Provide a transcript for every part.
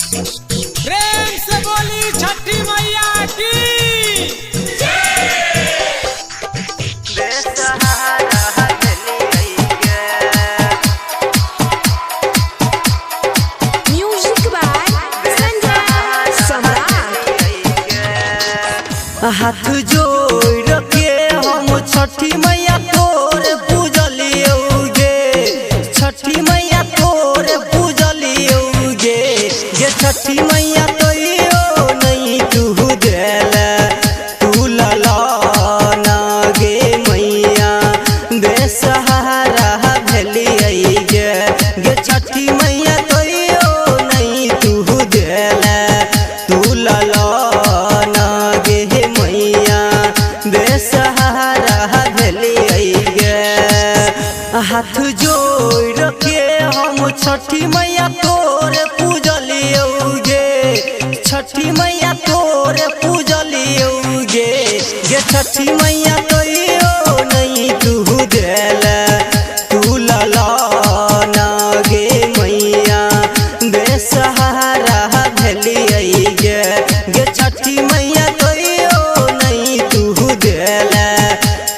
प्रेम से बोली छठी मैया की। Music by Sanjay सम्राट। हाथ जोड़ के हम छठी मैया तोर पूजलियौ गे, छठी मैया तोर पूजलियौ गे। गे छठी मैया तैयो नहीं तू देल तू लला गे मैया, बेसहारा भेलियै गे। गे छठी मैया तैयो नहीं तू देल तू लला गे मैया, बेसहारा भेलियै गे। हाथ जोड़ के हम छठी मैया तोर पूजलियौ गे, छठी मैया तोर पूजलियौ गे। गे छठी मैया तैयो नहीं तू देल तू लला गे मैया, बेसहारा भेलियै गे। गे छठी मैया तैयो नहीं तू देल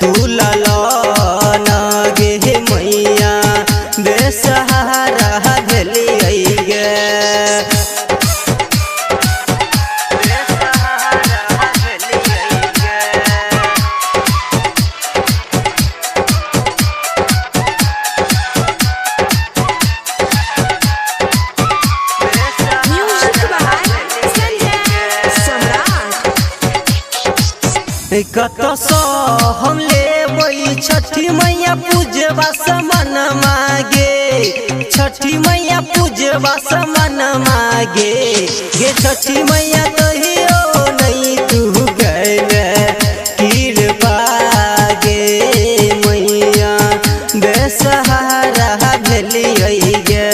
तू लला गे मैया, बेसहारा भेलियै गे। बेसहारा भेलियै गे। म्यूजिक बाय संजय सम्राट। कत हम लेबै छठी मैया पूजबा समन मागे, छठी मैया पूजबा समन मागे। गे छठी मैया कहियो नहीं तू गैल कृपा गे मैया, बेसहारा भेलियै गे।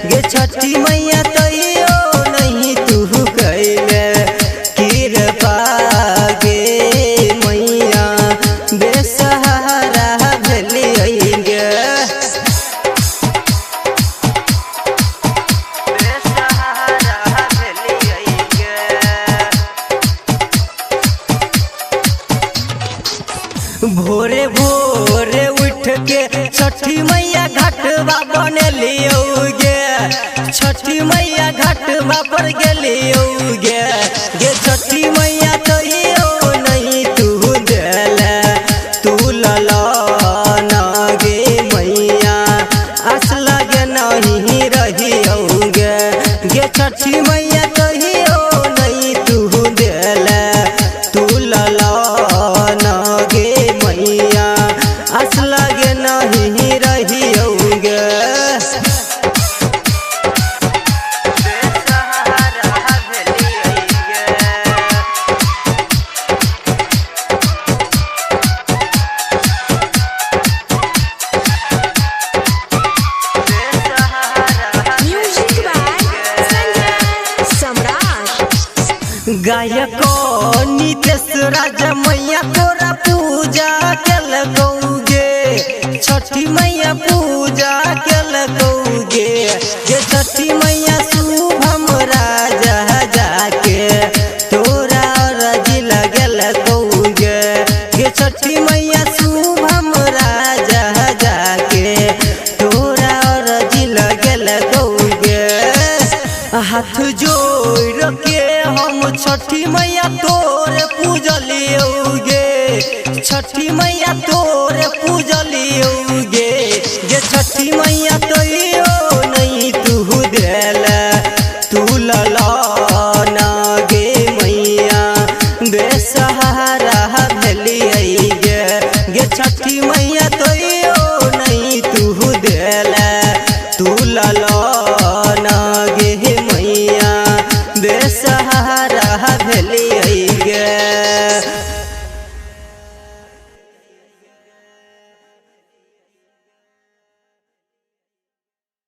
गे छठी मैया तैयो नहीं तू गैल कृपा गे मैया, बेसहारा भेलियै गे। बेसहारा भेलियै गे। भोरे भोरे उठ के छठी मैया घाटवा बनेलियौ गे, छठी मैया घाटवा पर गेलियौ गे। गे छठी मैया तैयो नहीं तू देल तू लला गे मैया, आस लगे नहीं रहियौ गे। गे छठी मैया तैयो नहीं तू देल तू लला गे मैया, आस लगे नहीं रहियौ गे। बेसहारा भेलियै गे। म्यूजिक बाय संजय सम्राट। गायक नितेश राजा मैया तोरा पूजा केलकौ गे, छठी मैया पूजा केलकौ गे। गे छठी मैया शुभम राजा जाके तोरा रजी लगेलकौ गे। गे छठी मैया शुभम राजा जाके तोरा रजी लगेलकौ गे। हाथ जोड़ के हम छठी मैया तोर पूजलियौ गे, छठी मैया तोर पूजलियौ गे। गे छठी मैया तैयो नहीं तू देल तू लला गे मैया, बेसहारा भेलियै गे। गे छठी मैया तैयो नहीं तू देल तू लला गे मैया, बेसहारा।